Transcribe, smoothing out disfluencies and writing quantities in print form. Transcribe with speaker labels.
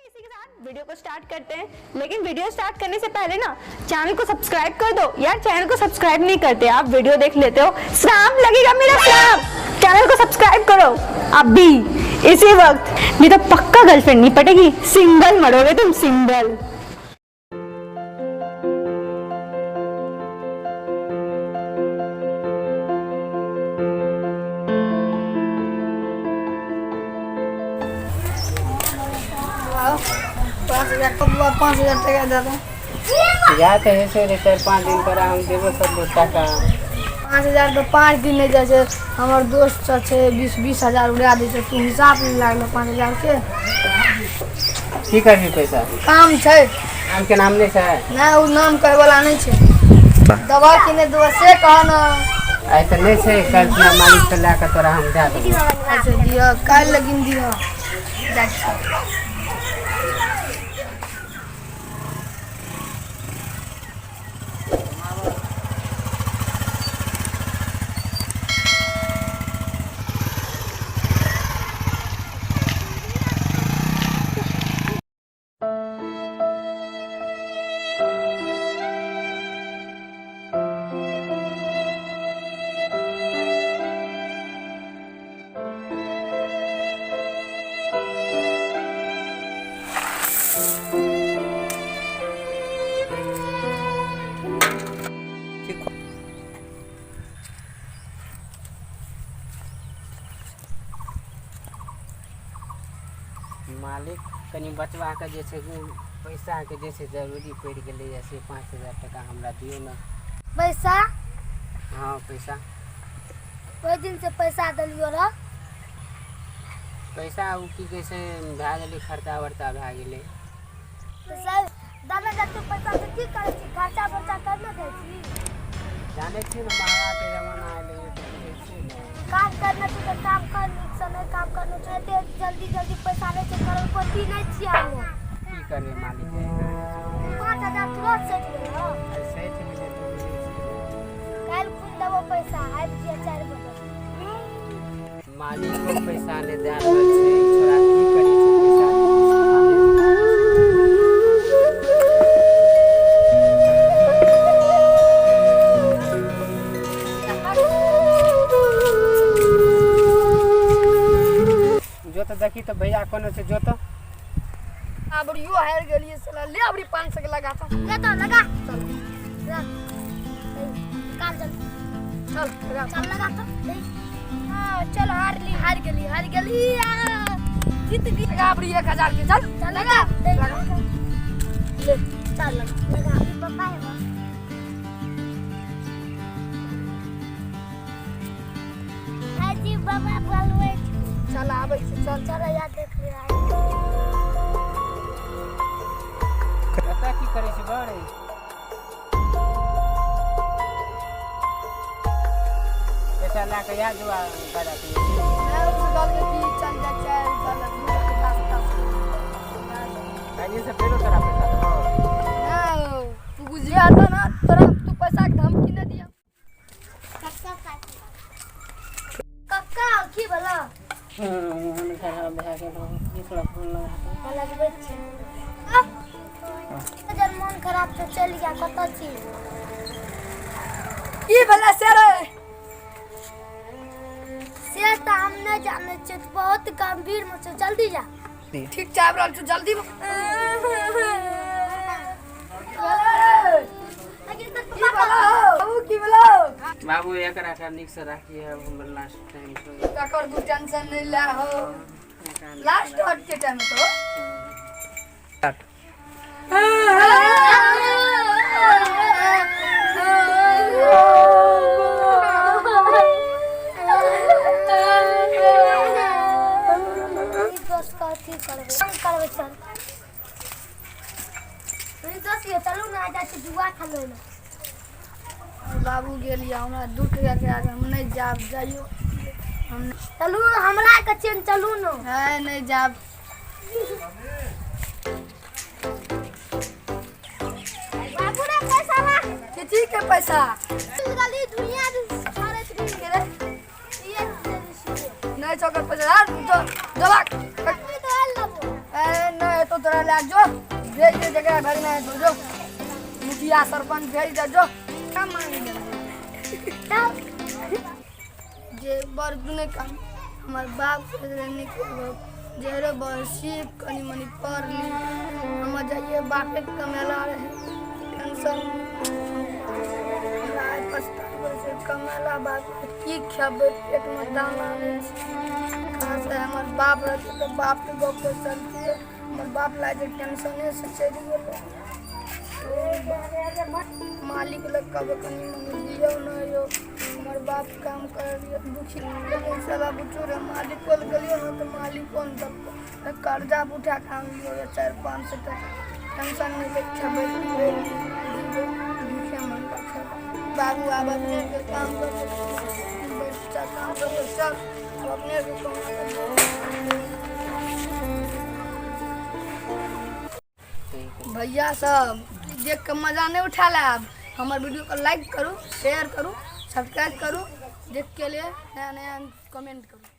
Speaker 1: इसी के साथ वीडियो को स्टार्ट करते हैं, लेकिन वीडियो स्टार्ट करने से पहले ना चैनल को सब्सक्राइब कर दो यार। चैनल को सब्सक्राइब नहीं करते आप, वीडियो देख लेते हो, श्राप लगेगा मेरा श्राप। चैनल को सब्सक्राइब करो अभी इसी वक्त, नहीं तो पक्का गर्लफ्रेंड नहीं पटेगी, सिंगल मरोगे तुम, सिंगल।
Speaker 2: 5000 बबुआ, 5000 टका दे दो।
Speaker 3: जा तऽ होइ छै रे, 4-5 दिन तोरा हम देबो सब टाका।
Speaker 2: 5000 तऽ 5 दिन नहि जाइ छै। हमर दोस्त सब छै, 20-20 हजार उड़ा दै छै। तू हिसाब नहि लागलो 5000 के।
Speaker 3: की करबी पैसा?
Speaker 2: काम छै।
Speaker 3: आम के नाम नहि छै?
Speaker 2: नहि, ओ नाम कहै वाला नहि छै। दवा कि नहि देबऽ से कह ने।
Speaker 3: आइ तऽ नहि छै, काल्हि खुना मालिक से लए कऽ तोरा हम दए देबो।
Speaker 2: अच्छा दिअ, काल्हि लेकिन दिअ। जाइ छी।
Speaker 3: मालिक, कनि बचबाके जे छै पैसाके जे छै जरूरी पड़ि गेलैए, से 5000 टाका हमरा दियौ ने।
Speaker 4: पैसा?
Speaker 3: हँ, पैसा।
Speaker 4: ओहि दिन से पैसा देलियो रह।
Speaker 3: पैसा ओ की कहै छै भए गेलै, खर्चा वर्चा भए गेलै।
Speaker 4: तऽ सर दादा जते पैसा से की करै छी? खर्चा बर्चा करने जाइ छी?
Speaker 3: जानै छियै ने, महगाके जमाना एलै, तऽ बुझै छियै ने।
Speaker 4: काम करना छै तऽ काम कर नीकसँ, नहि काम करना छै एते जल्दी जल्दी पैसा नहि छै, करोड़पति नहि छियै हम।
Speaker 3: की करबै मालिक?
Speaker 4: 5000 तुरंत सठि गेल।
Speaker 3: सठि गेलै तऽ बुझै छियै ने।
Speaker 4: काल्हि खुन देबो पैसा, आबि जियै 4 बजे।
Speaker 3: मालिको पैसा नहि दए रहल छै, छोड़ा की करै छै पैसा। जो तऽ देखी तऽ भैया कोनो छै, जो तऽ।
Speaker 2: अबरियो हारि गेलियै साला। ले अबरी 500 के लगा तऽ।
Speaker 4: ले तो लगा।
Speaker 2: चल।
Speaker 4: रख। निकाल जल्दी।
Speaker 2: चल लगा।
Speaker 4: चल लगा तो। हाँ चल, हार ली, हार गेली, हार गेली, आ, जीत गई।
Speaker 2: लगा अबरी 1000 के, चल।
Speaker 4: चल लगा।
Speaker 2: लगा।
Speaker 4: ले चल लगा लगा। अभी पप्पा है वहाँ। हाजी बाबा बोलबै।
Speaker 2: चल आबै छै, चल।
Speaker 4: चल यार, देख ले।
Speaker 3: कतऽ की करै छी बड़े? पैसा लए कऽ इएह जुआ बाजा करै छी?
Speaker 2: नहि, ओ कहलकै कि चल जा, चल चल पचास पचास।
Speaker 3: काल्हि से फेरो तोरा पैसा देबौ।
Speaker 2: नहि, तू गुजरिया तऽ ना तोरा, तू पैसा के धमकी नहि दिया।
Speaker 4: कक्का कक्का की भेला?
Speaker 3: मोन खराब भए गेल हौ, एकरा फोन लगा कऽ।
Speaker 4: लगबै छी। जब मन खराब छै चलि जा। कतऽ छी?
Speaker 2: की भेलै से रे?
Speaker 4: से तऽ हम नहि जानै छियै, तू बहुत गंभीर मे छै, जल्दी जा।
Speaker 2: ठीक छै, आबि रहल છું जल्दी। की भेलै बाबू, की भेलै?
Speaker 3: बाबू, एकरा के नीक से राखी है, हमर लास्ट टाइम छै।
Speaker 2: तकर तू टेंशन नहि ले हो। लास्ट हट के टाइम तो।
Speaker 4: दोस्त कथी करबै? हम करबै, चल। नहीं दोस्त यो, चलू ना, आ जाइ छी जुआ खेलै लए।
Speaker 2: बाबू गेलियै, हमरा 2 टका के आगे हम नहि जाब, जाइयो हम।
Speaker 4: चलू, हमरा के चेन, चलू न।
Speaker 2: नहीं नहीं जाब।
Speaker 4: बाबू रे, पैसा ला।
Speaker 2: किसी के पैसा?
Speaker 4: गली दुनिया छोड़ैत रही।
Speaker 2: के रे?
Speaker 4: ये
Speaker 2: नहीं चौकर पैसा यार, जो जबा।
Speaker 4: तो आयल लेबो।
Speaker 2: ए नहीं तो। हेतौ तोरा लए जो, भेज दे जकरा भेजना हेतौ, जो मुखिया सरपंच भेज दे, जो काम मांगि ले।
Speaker 4: तब
Speaker 2: जे बड़ दुने काम हमर बाप कहैत रहै नीक जे रे बड़ सीख कनि मनि पढ़ ली, हमर जाइए बापेके कमेला रहै टेंशन, हमरा आइ पछताबै छै कमेला बाप की खेबै, पेटमे दाना नहि छै कहाँसँ। हमर बाप रहतै तऽ बापके गप पर चलतियै, हमर बाप लागै छै टेंशनेसँ चलि गेलै। मालिक लग कहबै कनि मनि दियौ ने यौ, हमर बाप काम करलियै दुखी साला बुझू रे। मालिको लग गेलियै ने तऽ मालिको ने देलकै, कर्जा उठा कऽ आनलियै यऽ 400-500 टका। टेंशन नहि लै, खेबै पीबै जीबै, भूखे मरबै छै बाबू। आब अपने काम करबै, बच्चा काम करबै सब, आब अपने काम करबै। भैया सब देख के मजा नहीं उठा आब हमर वीडियो को लाइक करू, शेयर करू, सब्सक्राइब करू, देख के लिए नया नया कमेंट करू।